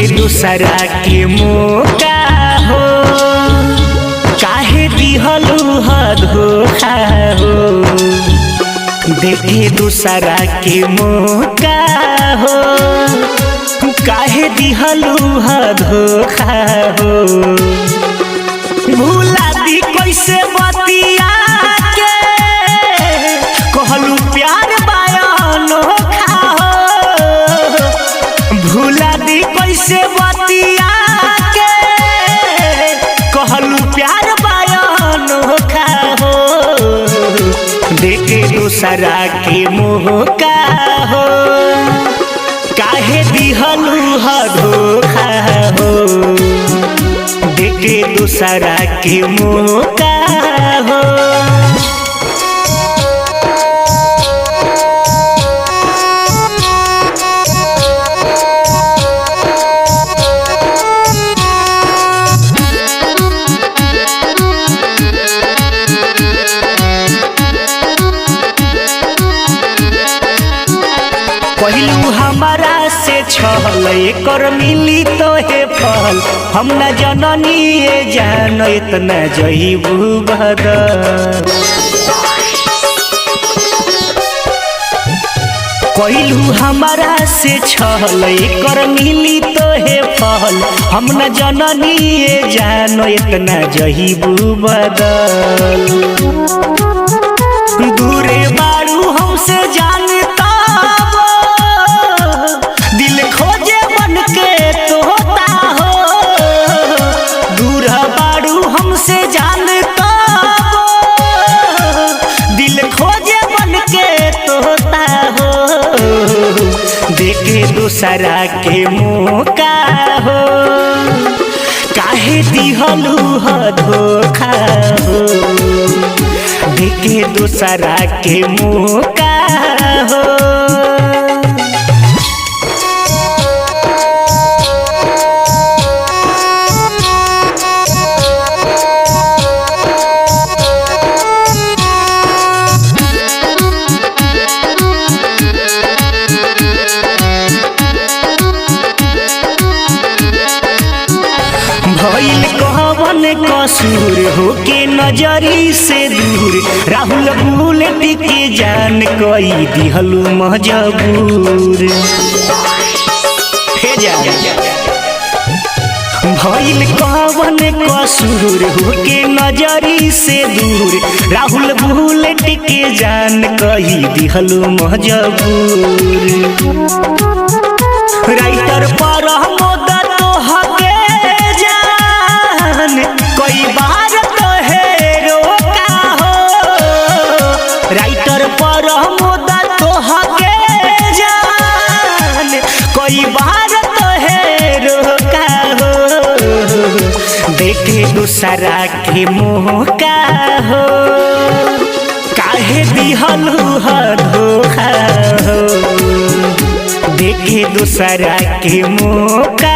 दूसरा के मौका हो, काहे दिहलू ह धोखा हो। देखे दूसरा के मौका हो, काहे दिहलू ह धोखा हो। भूला दी कैसे बतिया के, कहलू प्यार बायनोखा हो। भूला दी कैसे बतिया के, कहलू प्यार बायनोखा हो। देखे दूसरा के मौका हो, काहे दिहलू ह धोखा हो। देखे दूसरा के मौका हो। कहलू हमारा से छल एकर मिली तो हे फल, हम न जननी ये जान इतना जहीबू बदल। कहलू हमारा से छल एकर मिली तो हे फल, हम न जननी ये जान इतना जहीबू बदल। दूरे बारू हमसे जानता, दिल खोजे बन के तोता हो। दूर बारू हमसे जानता, दिल खोजे बन के तोता हो। देखे दूसरा के मौका हो, काहे दिहलू ह धोखा हो। देखे दूसरा के मौका हो। भइल कहवन कसूर हो के नजरी से दूर, राहुल बुलेट के जान कई दिहलू मजबूर। हे जा भइल कहवन कसूर हो के नजरी से दूर, राहुल बुलेट के जान कई दिहलू मजबूर। राइटर पर कई बार तो हे रोका हो। राइटर पर मुदा तो हके जान, कई बार तो हे रोका हो। देखे दूसरा के मौका हो, काहे दिहलू ह धोखा हो। देखे दूसरा के मौका